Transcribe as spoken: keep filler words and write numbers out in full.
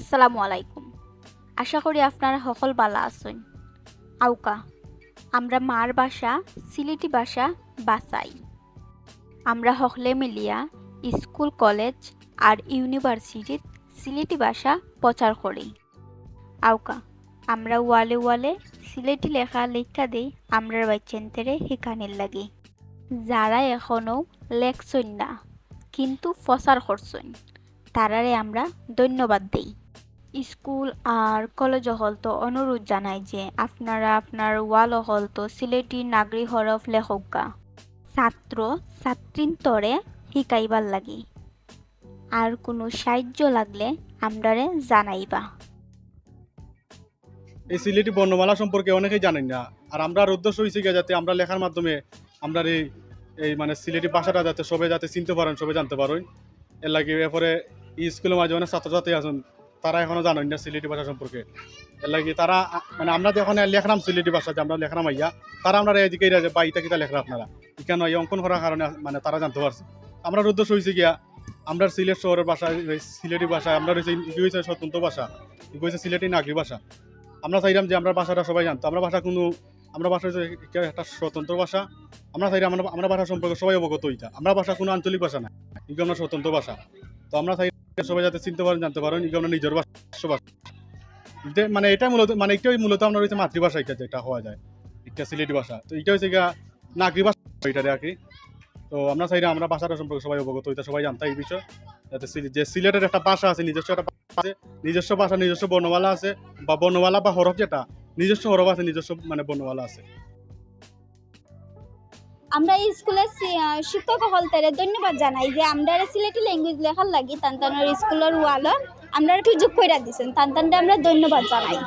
আসসালামু আলাইকুম। আশা করি আপনারা হকল বালা আছইন। আউক্কা, আমরা মার ভাষা, সিলেটি ভাষা বাচাই। আমরা হকলে মিলিয়া স্কুল, কলেজ আর ইউনিভার্সিটিত সিলেটি ভাষা প্রচার করি। আউক্কা, আমরা ওয়ালে ওয়ালে সিলেটি লেখা লেখা দেই আমরার বাইচ্চাইন্তরে হিকানির লাগি। যারা এখনো লেখছইন না কিন্তু প্রচার করছইন, তারারে আমরা ধন্যবাদ দেই। স্কুল আর কলেজ অকলতো অনুরোধ জানাই যে আপনারা আপনার ওয়াল অকলতো সিলেটি নাগরি হরফ লেখউক্কা। ছাত্র ছাত্রীন্তরে হিকাইবার লাগি। আর কুনু সাহায্য লাগলে আমরারে জানাইবা। এই সিলেটি বর্ণমালা সম্পর্কে অনেকেই জানেন না। আর আমরার উদ্দেশ্য অইছে গিয়া যাতে আমরা লেখার মাধ্যমে আমরার এই, এই মানে সিলেটি ভাষাটা যাতে সবে যাতে চিনতে পারেন, সবে জানতে পারেন। এর লাগি এরপরে এই স্কুলের মাঝে অনেক ছাত্রছাত্রী আছেন, তারা এখনো জানেন না সিলেটি ভাষা সম্পর্কে। এর লাগি তারা আ, মানে আমরা যে এখানে লেখলাম সিলেটি ভাষা, যে আমরা লেখলাম আইয়া, তারা আমরা এদিকে এরা যে বা ইটা কিতা লেখরা আপনারা, এখানে এই অঙ্কন করার কারণে মানে তারা জানতে পারছে। আমরার উদ্দেশ্য অইছে গিয়া আমরার সিলেট শহরের ভাষা, এই সিলেটি ভাষা, আমরার অইছে, ইগু অইছে স্বতন্ত্র ভাষা, ইগু অইছে সিলেটি নাগরি ভাষা। আমরা চাইলাম যে আমরার ভাষাটা সবাই জানতো। আমরার ভাষা কুনু, আমরার ভাষা অইছে একটা, একটা স্বতন্ত্র ভাষা। আমরা চাইলাম আমরার, আমরার ভাষা সম্পর্কে সবাই অবগত অইতা। আমরার ভাষা কুনু আঞ্চলিক ভাষা না, ইগু আমরার স্বতন্ত্র ভাষা। তো আমরা চাই সবাই যাতে চিনতে পারেন, জানতে পারেন, ইগু আমরার নিজর ভাষা, ভাষা। ইটা মানে, ইটা মূলত মানে ইটাই মূলত আমরার অইছে মাতৃভাষা, ইটা যেটা কওয়া যায়, ইটা সিলেটি ভাষা। তো ইটা অইছে গিয়া নাগরি ভাষা ইটারে আর কি। তো আমরা চাইলাম আমরার ভাষাটা সম্পর্কে সবাই অবগত অইতা, সবাই জানতা এই বিষয়ে, যাতে সিলে-, যে সিলেটের একটা ভাষা আছে, নিজস্ব একটা ভাষা আছে, নিজস্ব ভাষা, নিজস্ব বর্ণমালা আছে, বা বর্ণমালা বা হরফ যেটা, নিজস্ব হরফ আছে, নিজস্ব মানে বর্ণমালা আছে। আমরা এই স্কুলের শি-, আহ, শিক্ষক অকলতারে ধন্যবাদ জানাই যে আমরারে সিলেটি ল্যাঙ্গুয়েজ লেখার লাগি তান তানর স্কুলের ওয়ালো আমরারে সুযোগ কইরা দিছেন, তান তানরে আমরা ধন্যবাদ জানাই।